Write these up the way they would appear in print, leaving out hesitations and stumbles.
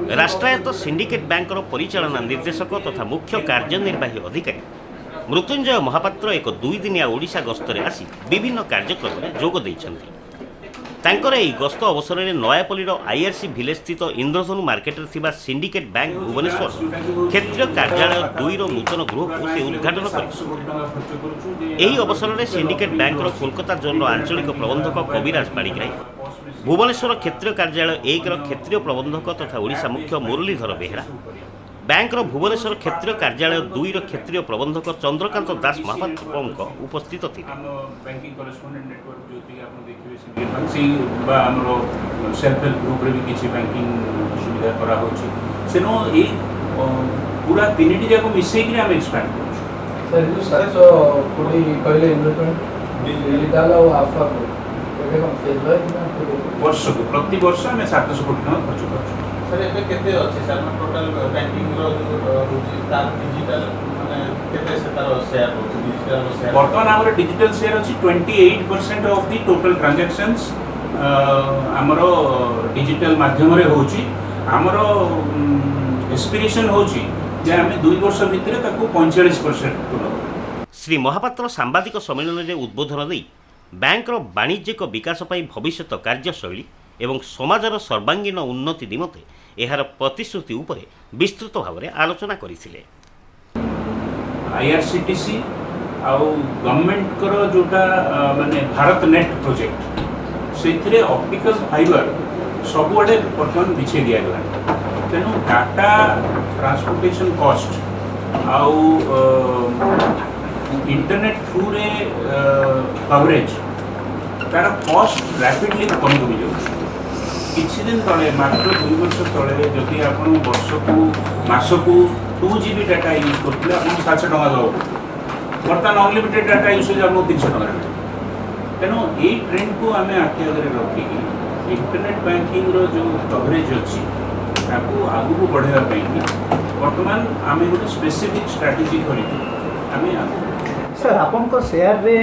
ରାଷ୍ଟ୍ରାୟତ୍ତ ସିଣ୍ଡିକେଟ୍ ବ୍ୟାଙ୍କର ପରିଚାଳନା ନିର୍ଦ୍ଦେଶକ ତଥା ମୁଖ୍ୟ କାର୍ଯ୍ୟନିର୍ବାହୀ ଅଧିକାରୀ ମୃତ୍ୟୁଞ୍ଜୟ ମହାପାତ୍ର ଏକ ଦୁଇଦିନିଆ ଓଡ଼ିଶା ଗସ୍ତରେ ଆସି ବିଭିନ୍ନ କାର୍ଯ୍ୟକ୍ରମରେ ଯୋଗ ଦେଇଛନ୍ତି। ତାଙ୍କର ଏହି ଗସ୍ତ ଅବସରରେ ନୟାପଲ୍ଲୀର ଆଇଆର୍ସି ଭିଲେଜସ୍ଥିତ ଇନ୍ଦ୍ରଧନୁ ମାର୍କେଟରେ ଥିବା ସିଣ୍ଡିକେଟ୍ ବ୍ୟାଙ୍କ ଭୁବନେଶ୍ୱର କ୍ଷେତ୍ରୀୟ କାର୍ଯ୍ୟାଳୟ 2ର ନୂତନ ଗୃହକୁ ସେ ଉଦ୍ଘାଟନ କରିଛନ୍ତି। ଏହି ଅବସରରେ ସିଣ୍ଡିକେଟ୍ ବ୍ୟାଙ୍କର କୋଲକାତା ଜୋନ୍ର ଆଞ୍ଚଳିକ ପ୍ରବନ୍ଧକ କବିରାଜ ପାଣିଗ୍ରାହୀ, ଭୁବନେଶ୍ୱର କ୍ଷେତ୍ରୀୟ କାର୍ଯ୍ୟାଳୟ 1ର କ୍ଷେତ୍ରୀୟ ପ୍ରବନ୍ଧକ ତଥା ଓଡ଼ିଶା ମୁଖ୍ୟ ମୁରଲୀଧର ବେହେରା, ବ୍ୟାଙ୍କର ଭୁବନେଶ୍ୱର କ୍ଷେତ୍ରୀୟ କାର୍ଯ୍ୟାଳୟ 2ର କ୍ଷେତ୍ରୀୟ ପ୍ରବନ୍ଧକ ଚନ୍ଦ୍ରକାନ୍ତ ଦାସ ମହାପାତ୍ର ପ୍ରମୁଖ ଉପସ୍ଥିତ ଥିଲେ। ଆମ ବ୍ୟାଙ୍କିଂ କରେସ୍ପଣ୍ଡେଣ୍ଟ ନେଟୱାର୍କ ଯେଉଁଥିରେ ଆପଣ ଦେଖିବେ ସିଣ୍ଡିକେଟ୍ ବ୍ୟାଙ୍କ ସେଇ ବା ଆମର ସେଲ୍ଫ ହେଲ୍ପ ଗ୍ରୁପ୍ରେ ବି କିଛି ବ୍ୟାଙ୍କିଂ ସୁବିଧା କରାହେଉଛି। ତେଣୁ ଏଇ ପୁରା ତିନିଟି ଯାକ ମିଶେଇକିରି ଆମେ ଏକ୍ସପାଣ୍ଡ କରୁଛୁ। ସାର୍, ଏ ଯେଉଁ 700 କୋଟି କହିଲେ ଇନଭେଷ୍ଟମେଣ୍ଟ ଡିଜିଟାଲ ଆଉ ଆଫାକୁ, ଏଇଟା କ'ଣ ଫେଜ୍ ୱାଇଜ୍ ନା ବର୍ଷକୁ, ପ୍ରତି ବର୍ଷ ଆମେ 700 କୋଟି ଟଙ୍କା ଖର୍ଚ୍ଚ କରୁଛୁ। ସାର୍, ଏବେ କେତେ ଅଛି ସାର୍, ମାନେ ଟୋଟାଲ ବ୍ୟାଙ୍କିଂର ଯେଉଁ ରହୁଛି, ତାର ଡିଜିଟାଲ ମାନେ କେତେ ସେ ତାର ସେୟାର ରହୁଛି, ଡିଜିଟାଲ ସେୟାର? ବର୍ତ୍ତମାନ ଆମର ଡିଜିଟାଲ ସେୟାର ଅଛି 28% of the total transactions ଆମର ଡିଜିଟାଲ ମାଧ୍ୟମରେ ହେଉଛି। ଆମର ଏସ୍ପିରେସନ୍ ହେଉଛି ଯେ ଆମେ 2 ବର୍ଷ ଭିତରେ ତାକୁ 45%କୁ ନେବୁ। ଶ୍ରୀ ମହାପାତ୍ର ସାମ୍ବାଦିକ ସମ୍ମିଳନୀରେ ଉଦ୍ବୋଧନ ଦେଇ ବ୍ୟାଙ୍କର ବାଣିଜ୍ୟିକ ବିକାଶ ପାଇଁ ଭବିଷ୍ୟତ କାର୍ଯ୍ୟଶୈଳୀ ଏବଂ ସମାଜର ସର୍ବାଙ୍ଗୀନ ଉନ୍ନତି ନିମନ୍ତେ ଏହାର ପ୍ରତିଶ୍ରୁତି ଉପରେ ବିସ୍ତୃତ ଭାବରେ ଆଲୋଚନା କରିଥିଲେ। ଆଇଆର୍ସିଟିସି ଆଉ ଗଭର୍ଣ୍ଣମେଣ୍ଟଙ୍କର ଯେଉଁଟା ମାନେ ଭାରତ ନେଟ୍ ପ୍ରୋଜେକ୍ଟ, ସେଇଥିରେ ଅପ୍ଟିକାଲ ଫାଇବର ସବୁଆଡ଼େ ବର୍ତ୍ତମାନ ବିଛେଇ ଦିଆଗଲାଣି। ତେଣୁ ଡାଟା ଟ୍ରାନ୍ସପୋର୍ଟେସନ୍ କଷ୍ଟ ଆଉ ଇଣ୍ଟରନେଟ୍ ଥ୍ରୁରେ କଭରେଜ୍, ତାର କଷ୍ଟ ରାପିଡ଼ଲି କମି କମି ଯାଉଛି। କିଛି ଦିନ ତଳେ, ମାତ୍ର 2 ବର୍ଷ ତଳେ, ଯଦି ଆପଣ ବର୍ଷକୁ ମାସକୁ 2 GB data use କରୁଥିଲେ, ଆପଣଙ୍କୁ 700 ଟଙ୍କା ଦେବାକୁ ପଡ଼ୁଥିଲା। ବର୍ତ୍ତମାନ ଅନଲିମିଟେଡ୍ ଡାଟା ୟୁସେଜ୍ ଆମକୁ 300 ଟଙ୍କାରେ ମିଳେ। ତେଣୁ ଏଇ ଟ୍ରେଣ୍ଡକୁ ଆମେ ଆଖି ଆଗରେ ରଖିକି ଇଣ୍ଟରନେଟ୍ ବ୍ୟାଙ୍କିଂର ଯେଉଁ କଭରେଜ୍ ଅଛି, ତାକୁ ଆଗକୁ ବଢ଼ାଇବା ପାଇଁକି ବର୍ତ୍ତମାନ ଆମେ ଗୋଟେ ସ୍ପେସିଫିକ୍ ଷ୍ଟ୍ରାଟେଜି କରିକି ଆମେ ଆଗକୁ ସାର୍, ଆପଣଙ୍କ ସେୟାରରେ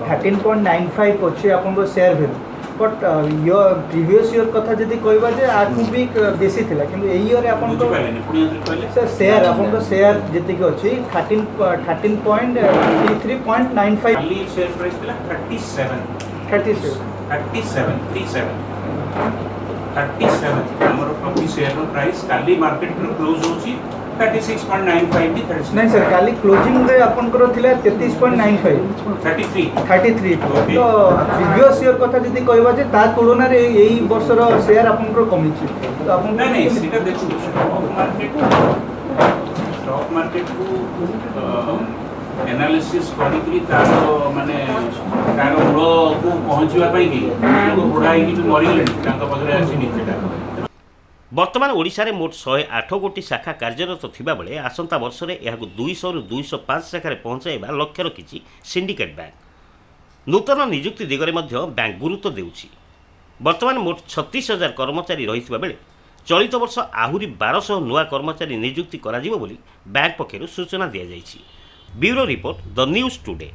13.95 ଅଛି ଆପଣଙ୍କ share value, but year previous year କଥା ଯଦି କହିବା ଯେ ଆଠୁ ବି ବେଶୀ ଥିଲା, କିନ୍ତୁ ଏଇ ଇୟର୍ରେ ଆପଣଙ୍କ ବୁଝିପାରିଲେନି, ପୁଣି ଆଉଥରେ କହିଲେ। ସାର୍, ସେୟାର, ଆପଣଙ୍କ ସେୟାର ଯେତିକି ଅଛି 13.33.95। କାଲି ସେୟାର ପ୍ରାଇସ୍ ଥିଲା 37। 37। 37, 37, 37 ଆମର ପ୍ରତି ସେୟାରର ପ୍ରାଇସ୍। କାଲି ମାର୍କେଟର କ୍ଲୋଜ୍ ହେଉଛି 36.95 କି 36। ନାଇଁ ସାର୍, କାଲି କ୍ଲୋଜିଂରେ ଆପଣଙ୍କର ଥିଲା 33.95। 33। 33। Okay. ତ ପ୍ରିଭିୟସ୍ ଇୟର୍ କଥା ଯଦି କହିବା ଯେ ତା ତୁଳନାରେ ଏଇ ବର୍ଷର ସେୟାର ଆପଣଙ୍କର କମିଛି, ତ ଆପଣ ନାଇଁ ନାଇଁ, ସେଇଟା ଦେଖନ୍ତୁ, ଷ୍ଟକ୍ ମାର୍କେଟକୁ ଏନାଲିସିସ୍ କରିକିରି ତାର ମାନେ ତାର ମୂଳକୁ ପହଞ୍ଚିବା ପାଇଁକି ଲୋକ ବୁଢ଼ା ହେଇକି ବି ମରିଗଲେଣି, ତାଙ୍କ ପାଖରେ ଆସିନି ସେଇଟା। ବର୍ତ୍ତମାନ ଓଡ଼ିଶାରେ ମୋଟ 108 ଗୋଟି ଶାଖା କାର୍ଯ୍ୟରତ ଥିବାବେଳେ ଆସନ୍ତା ବର୍ଷରେ ଏହାକୁ 200ରୁ 205 ଶାଖାରେ ପହଞ୍ଚାଇବା ଲକ୍ଷ୍ୟ ରଖିଛି ସିଣ୍ଡିକେଟ୍ ବ୍ୟାଙ୍କ। ନୂତନ ନିଯୁକ୍ତି ଦିଗରେ ମଧ୍ୟ ବ୍ୟାଙ୍କ ଗୁରୁତ୍ୱ ଦେଉଛି। ବର୍ତ୍ତମାନ ମୋଟ 36,000 କର୍ମଚାରୀ ରହିଥିବା ବେଳେ ଚଳିତ ବର୍ଷ ଆହୁରି 1200 ନୂଆ କର୍ମଚାରୀ ନିଯୁକ୍ତି କରାଯିବ ବୋଲି ବ୍ୟାଙ୍କ ପକ୍ଷରୁ ସୂଚନା ଦିଆଯାଇଛି। Bureau report, the news today.